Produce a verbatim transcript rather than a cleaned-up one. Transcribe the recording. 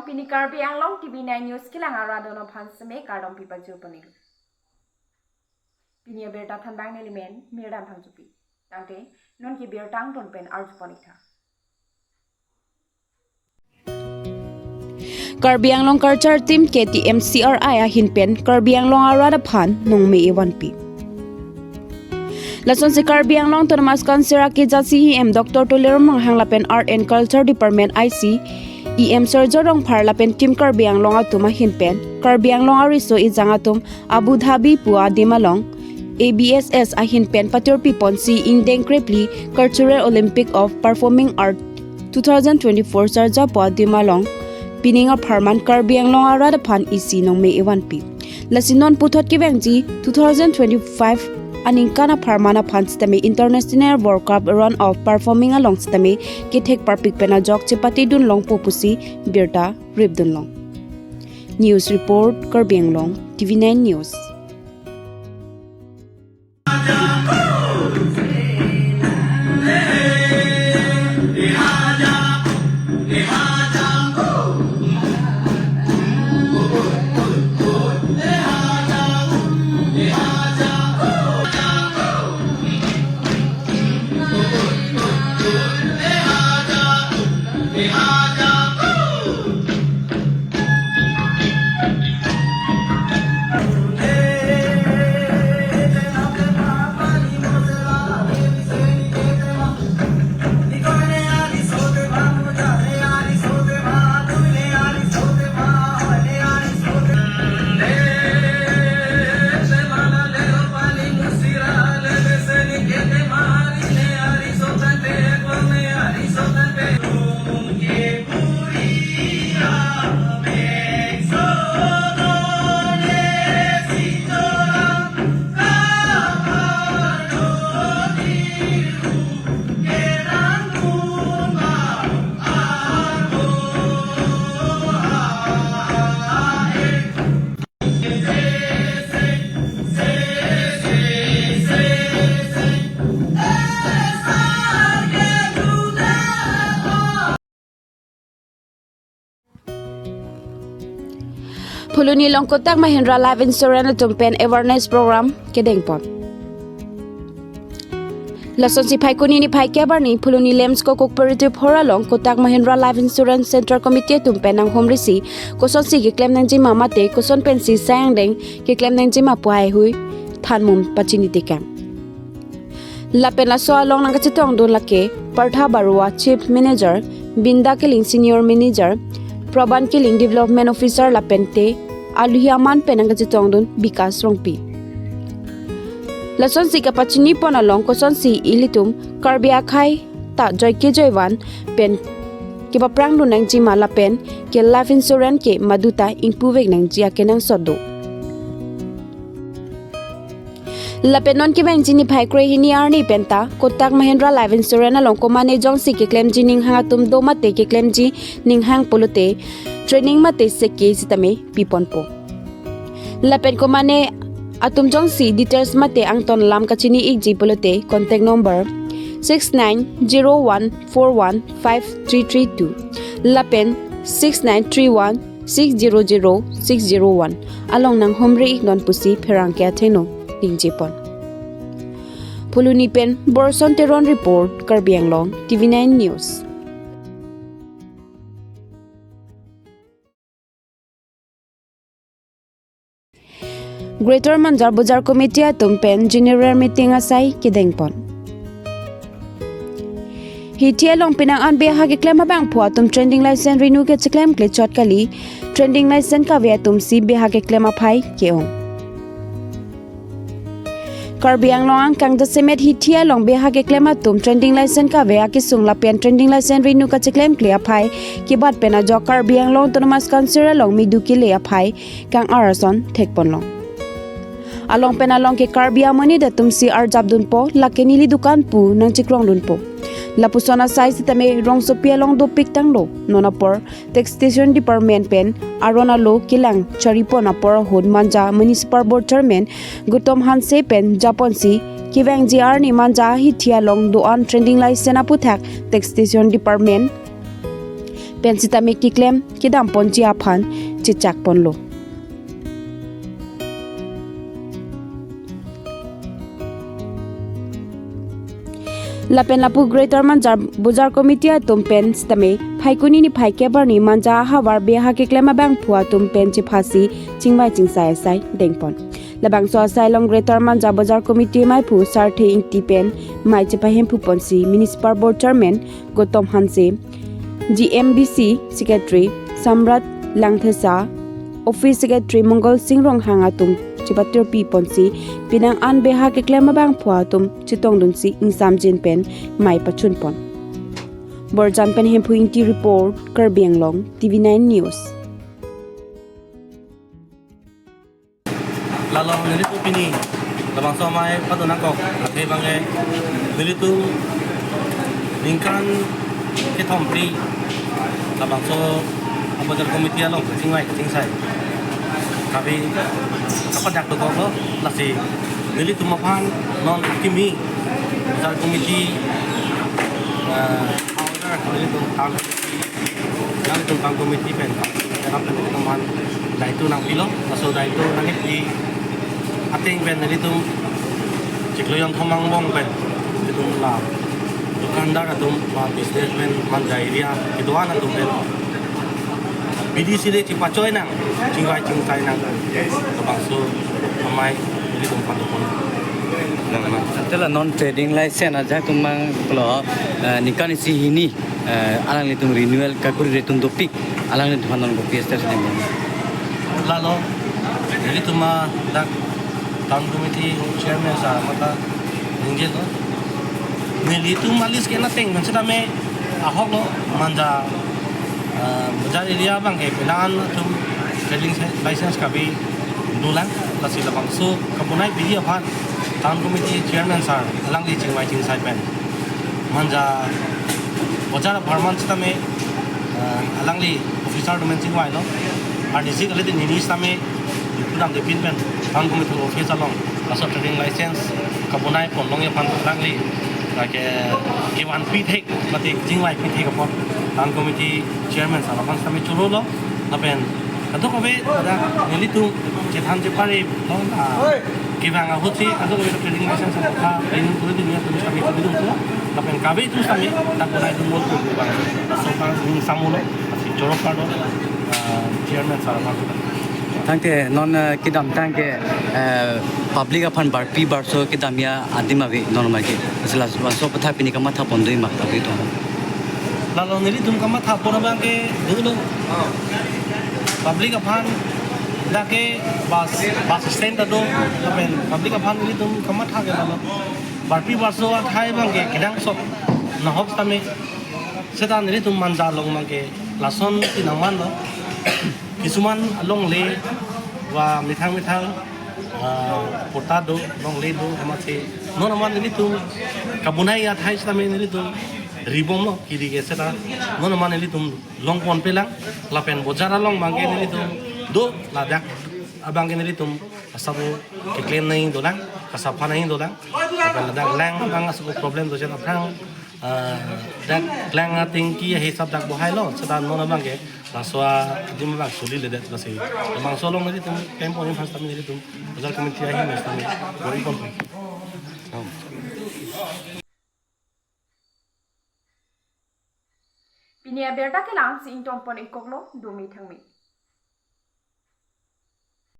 Pini Karbi Anglong T V nine News kelang arat atum aphan seme kardom pipajir pon-iklo. Pini abirta thanbang nelimen Mirdan Phangchopi. Tangte non ke birta angton pen arju pon-ik tha. Karbi Anglong Culture Team K T M C R I ahin pen Karbi Anglong arat aphan nongme evanpi. Lasonsi Karbi Anglong Autonomous Council akejasi E M Doctor Tuliram Ronghang lapen Art and Culture Department I C E M Surjya Rongphar lapen Team Karbi Anglong atum ahin pen Karbi Anglong ariso ejang atum Abu Dhabi pu adim along A B S S ahin pen patirpi ponsi ingdeng krepli Cultural Olympic of Performing Art two thousand twenty-four Sharjah pu adim along pining apharman Karbi Anglong arat aphan isi nongme evanpi. Lasi non puthot kevangji two thousand twenty-five aningkan apharman aphan sitame International World Cup Round of Performing along sitame kethek parpik pen ajok chepatedun longpo pusi birta ripdun long. News report, Karbi Anglong T V nine News. Phuloni along Kotak Mahindra Life Insurance atum pen awareness program kedengpon. Lasonsi Phaikuni niphai kep arni Phuloni Lemsko Cooperative Hall along Kotak Mahindra Life Insurance Central Committee atum pen nanghumrisi kosonsi keklem nangjima mate koson pensi sai angdeng keklem nangjima pu haihui thanmum pachini tekang. Lapen laso along nangkachetongdun lake Partha Baruah Chief Manager, Binda Killing Senior Manager, Praban Killing Development Officer lapente aluhi aman pen nangkachetongdun Bikas Rongpi. Lasonsi kapachinipon along kosonsi ilitum Karbi akhei ta joike joivan pen kepaprangdun nangjima lapen ke life insurance ke maduta ingpuvek nangji akenangsot do. Lapen non kevangji niphai kre hini arni penta Kotak Mahindra Life Insurance along komane jongsi keklemji ninghang atum do mate keklemji ninghang pulote training mate seke sitame piponpo. Lapen komane atum jongsi details mate angton lam kachini-ikji pulote contact number six nine zero one four one five three three two lapen six nine three one six zero zero six zero one along nanghumri-iknon pusi pherangke athengno ningjepon. Phuloni pen Borson Teron report, Karbi Anglong T V nine News. Greater Manja Bazar Committee atum pen General Meeting asai kedengpon. Hithi along penang an beha keklem abangphu atum trading license renew kacheklemkle chot kali, trading license kave atumsi beha keklem aphai ke-ong. Karbi Anglong angkang jasemet hithi along beha keklem atum trading license kave akesung lapen trading license renew kacheklemkle aphai kebat pen ajok Karbi Anglong Autonomous Council along midu kele aphai kang-ar ason thekponlong. Along pen along ke Karbi amonit atumsi arjapdunpo, lake neli dukan pu nangchekrongdunpo. Lapuson asai sitame rongsopi along dopik tanglo. Non apor Taxation Department pen aron alo kelang charipon apor ahut Manja Municipal Board Chairman Gautam Hanse pen japonsi kevangji arni Manja hithi along do-an trading license aputhak Taxation Department pen sitame keklem kedam ponji aphan chechak ponlo. Lapen lapu Greater Manja Bojar Committee atum pen sitame Phaikuni niphai kep arni Manja ahavar beha keklem abangphu atum pen chephasi chingvai chingsai asai dengpon. Labangso asai along Greater Manja Bojar Committee meiphu Sarthe Ingti pen mei chepahemphu ponsi Municipal Board Chairman Gautam Hanse, G M B C Secretary Samrat Langthasa, Office Secretary Mongal Singh Ronghang atum chepatirpi ponsi penang an beha keklem abangphu atum chetongdunsi ingsamjin pen mei pachunpon. Borjan pen Hemphu Ingti report, Karbi Anglong, T V nine News. Lalo nelitum pini labangso amei padonangkok, athe abangke nelitum ningkan kethom phli labangso a Bojar Committee along kachingvai kachingsai kave kapadak dokoklo, lasi nelitum aphan non kimi Bojar Committee, eh, order nelitum Town Committee, nelitum Town Committee pen, pen nelitum aphan daito nangpilo, laso daito nangkepji ateng pen nelitum chiklo jonthom angbong pen nelitum la dukandar atum ba businessman, Manja area kedo-an atum pen B D C de chepachoi nang, chingvai chingsai nang, labangso amei nelitum padopon. Nang ma. Ante la non trading license ajahak atum abang pulo, eh, ningkan isi hini, eh, alanglitum renewal kakuri retun dopik, alanglitum aphan non kopi ester sini. Lalo nelitum adak Town Committee Chairman sir amatha ningjelo. Nelitum alis ke nateng kan sitame ahoklo, Manja, eh, Bojar area abangke penang an atum trading license kave dolang, lasi labangso kabonai piji aphan Town Committee Chairman sir alangli chingvai chingsai pen Manja Bojar apharman sitame, eh, alangli officer atum pen chingvailo. Arnisi kali di nini sitame dipudam dipin pen Town Committee office along laso trading license kabonai ponlongji aphan alangli lake kevanpi thek, mate chingvaipi thek apot Town Committee Chairman sir aphan sitame chorolo, lapen kadokave dak nelitum chethan chepare long, ah, kevang ahutsi kadokave trading license apot ka renew kuri dun atum sitame kuri dunpo, lapen kave atum sitame dak bonai dunbom pu abang laso abang ning samulo, lasi choro parlo, ah, Chairman sir aphan. Tangte non, eh, kedamtang ke, eh, public aphan barpi barso kedamji adim ave non ma ke. Asila laso aphuthak pini kamatha pondoi ma public atum. Lalo nelitum kamatha pon abangke dolo. Public aphan dak ke bus, bus stand ta do, lapen public aphan nelitum kamatha ke lalo. Barpi barso athai abangke kedangsot nahok sitame. Seta nelitum Manja along abangke lason si nangmanlo. Kisuman alongle ba methang methang, ah, patta do, longle do, amatsi non amat nelitum kabonai athai sitame nelitum ribomlo kiri ke seta. Non amat nelitum longponpelang, lapen Bojar along abangke nelitum do, ladak abangke nelitum asabo keklem nangji dolang, kasapha nangji dolang, lapen ladak lang abang asabo problem do jen aphrang, ah, dak lang atengki ahisap dak bohailo, seta non abangke laso adim abang suliledet lasi. Labangso along nelitum tempo ni first time nelitum Bojar Committee ahin first time. Pini abirta kelang si ingtonpon ikoklo, dumi thangmi.